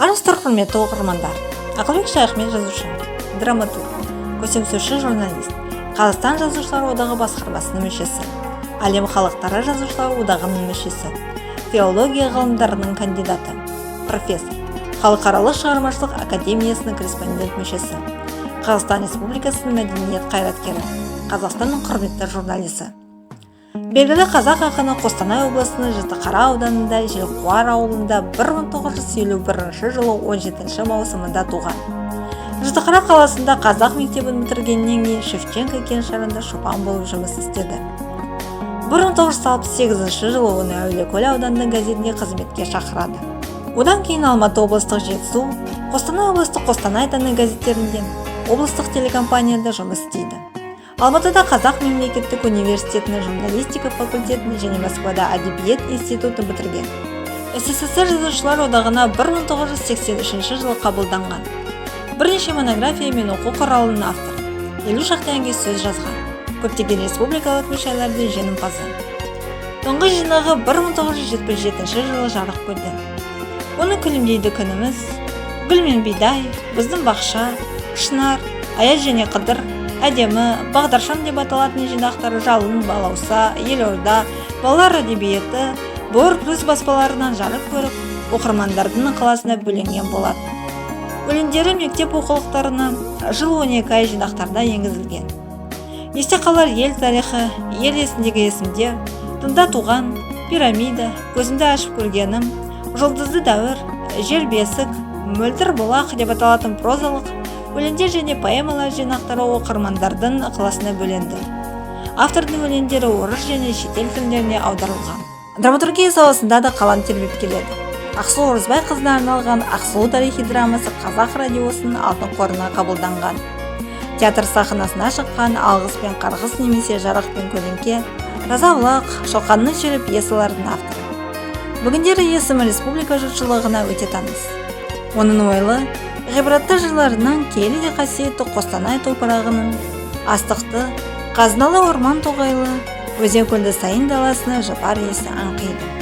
Армысыздар, құрметті оқырмандар! Ақылбек Шаяхмет – жазушы, драматург, көсемсөзші, журналист, Қазақстан Жазушылар одағы басқармасының мүшесі, Әлем халықтары жазушылар одағының мүшесі, филология ғылымдарының кандидаты, профессор, Халықаралық шығармашылық академиясының корреспондент мүшесі, Қазақстан Республикасының мәдениет қайраткері, Қазақстанның құрметті журналисі. Белгілі қазақ ақыны Қостанай облысының Жітіқара ауданында, Желқуар ауылында 1951 жылы 17 маусымында туған. Жітіқара қаласында қазақ мектебін бітіргеннен кейін Шевченко кеңшарында шопан болып жұмыс істеді. 1968 жылы оны Әулиекөл ауданының газетіне қызметке шақырады. Одан кейін Алматы облыстық «Жетісу», Қостанай облыстық «Қостанай таңы» газеттерінде, облыстық телекомпанияда жұмыс істейді. Алматыда Қазақ мемлекеттік университетінің журналистика факультетін және Москвада әдебиет институтын бітірген. СССР Жазушылар одағына 1983 жылы қабылданған. Бірнеше монография мен оқу құралының авторы, 50 шақты әнге сөз жазған, көптеген республикалық мүшәйралардың жеңімпазы. Тұңғыш жинағы 1977 жылы жарық көрді. Оны «Күлімдейді күніміз», «Гүл мен бидай», «Біздің бақша», «Шынар», «Аяз және Қыдыр», «Әдемі», «Бағдаршам» деп аталатын жинақтары «Жалын», «Балауса», «Елорда», «Балалар әдебиеті», «Бор плюс» баспаларынан жарық көріп, оқырмандардың ықыласына бөленген болатын. Өлеңдері мектеп оқулықтарына, «Жыл 12 ай» жинақтарына енгізілген. «Есте қалар ел тарихы», «Ел есіндегі есімдер», «Тыңда туған», «Пирамида», «Көзімді ашып көргенім», «Жұлдызды дәуір», «Жер бесік», «Мөлдір бұлақ» деп аталатын прозалық өлеңдер және поэмалар жинақтары оқырмандардың ықыласына бөленді. Автордың өлеңдері орыс және шетел тілдеріне аударылған. Драматургия саласында да қалам тербеп келеді. Ақсұлу Оразбайқызына арналған «Ақсұлу» тарихи драмасы Қазақ радиосының алтын қорына қабылданған. Театр сахнасына шыққан «Алғыс пен қарғыс немесе Жарық пен көлеңке», «Таза бұлақ», «Шоқанның шері» пьесаларының авторы. Бүгіндері есімі республика жұртшылығына өте таныс. Оның ойлы, ғибратты жырларынан киелі де қасиетті Қостанай топырағының астықты, қазыналы орман тоғайлы, өзен көлді сайын даласына жұпар иісі аңқиды.